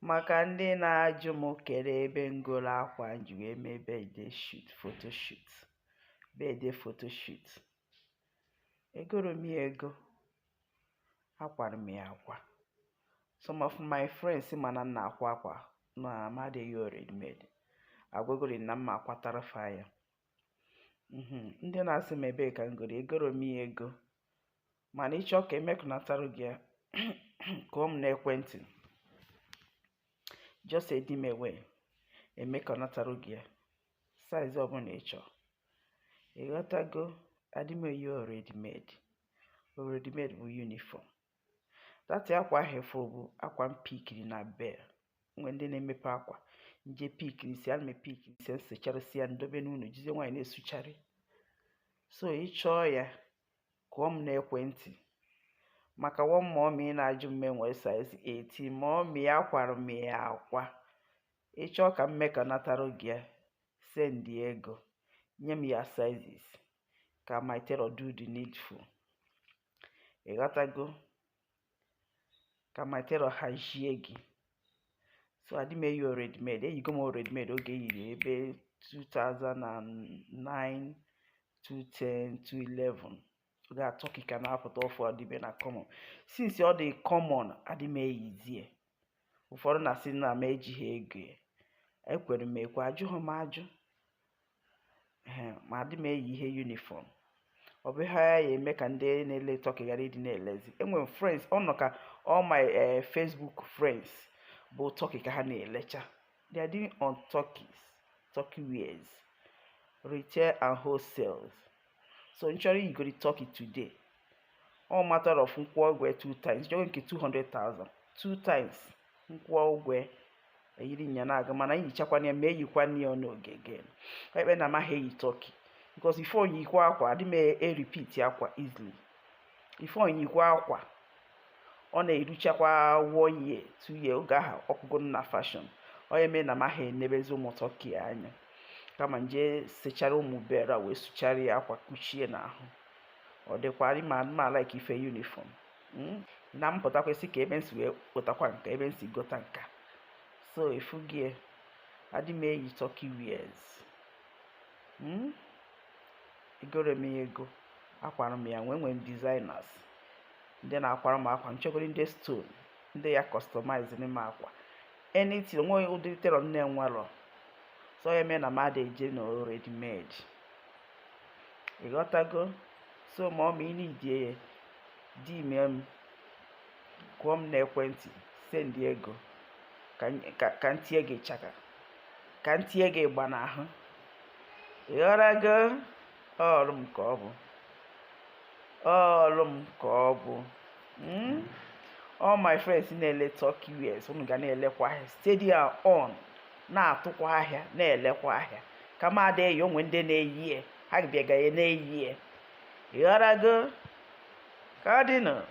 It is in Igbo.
Maka ndị na-ajụ m kere ebe ngoro akwa m ji wee mee birthday shoot, photoshoot, birthday photoshoot. Egoro m ya ego, akwara m ya akwa. Some of my friends ma na m na-akwa akwa na m adịghị ready made. Agwagori na mma akwatara fa ya. Ndị na-asị m ebee ka m goro, egoro m ya ego. Mana ịchọ ka emekọnatarụ gị ya, kụọ m n'ekwentị. Just DM away, emekọnatarụ gị ya size ọbụla ị chọrọ. Ịghọtago? Adị m eyi ready made. Ready made bụ uniform. That akwa ahụ ịfụrụ bụ akwa m pickiri na bale. Nwe ndị na-emepe akwa nje pickiri si ana m epickiri si nsecharịsị ya ndobe n'ụlọ, jizie nwaanyị na-esucharị. So ị chọọ ya, kụọ m n'ekwentị. Maka one mommy na-ajụ m enwere size 18, mommy, akwara m ya akwa. Ị chọọ ka m mekọnatarụ gị ya, send ego, nye m ya sizes ka my tailor do the needful. Ịghọtago? Ka my tailor hazie gị. So adị m eyi ready made. Eyigo m ready made oge eyiri ebe 2009, 2010, 2011, oge a turkey ka na-apụta ọfụ, adịbe na common. Since ọ dị common, adị m eyizie. Ụfọdụ na-asị na m ejighị ego ya. Ekwere m ekwe, ajụghị m ajụ. Ee, ma adị m eyi ihe uniform. Ọ bụ ihe ya eme ka ndị na-ele turkey ghara ịdị na-elezi. Enwere m friends, ọ nọ ka all my Facebook friends bụ turkey ka ha na-elecha. They are doing on turkeys, turkey wears, retail and wholesales. So m chọrọ iyigori turkey today, all matter of nkwụ ụgwọ two times, chọrọ nke 200,000, two times nkwụ ụgwọ eyiri nya na-aga. Mana eyichakwana ya ma eyikwana ya n'oge again. Ekpe na amaghị eyi turkey because before nyikwa akwa, adị m e-repeat akwa easily. Before nyikwa akwa, ọ na-eruchakwa one year, 2 year, oge ahụ ọkụgo na fashion. Ọ ya mee na amaghị enebezi ụmụ turkey anya, kama nje sechara ụmụ bera wee sụchara ya akwa kuchie n'ahụ. Ọ dịkwa ma ma like ife uniform na mpụtakwesị ka ebe nsi wee pụtakwa nka, ebe nsi gota nka. So efugie, adị m eyi turkey wears. Egoro m ya ego, akwara m ya. Nwee m designers ndị na-akwara m akwa, nchegoro ndị stone, ndị ya customize m akwa, anything. Onwe ụdịrị tailor m na-enwerọ. So ya mee na m ada eje na ready made. Ịghọtago? So ma ọ ma ị nidie ya, di mee m, kụọ m n'ekwentị, send ego ka m tie gị chaka, ka m tie gị ịgba n'ahụ. Ịghọtago? Ọrụ m ka ọ bụ, ọrụ m ka ọ bụ. All my friends na-ele turkey wears, unu ga na-elekwa ahịa steady and on, na-atụkwa ahịa, na-elekwa ahịa. Kama ada eyi onwe ndị na-eyi ya, ha bịaga ya na-eyi ya. Ịghọtago? Ka ọ dịnụ.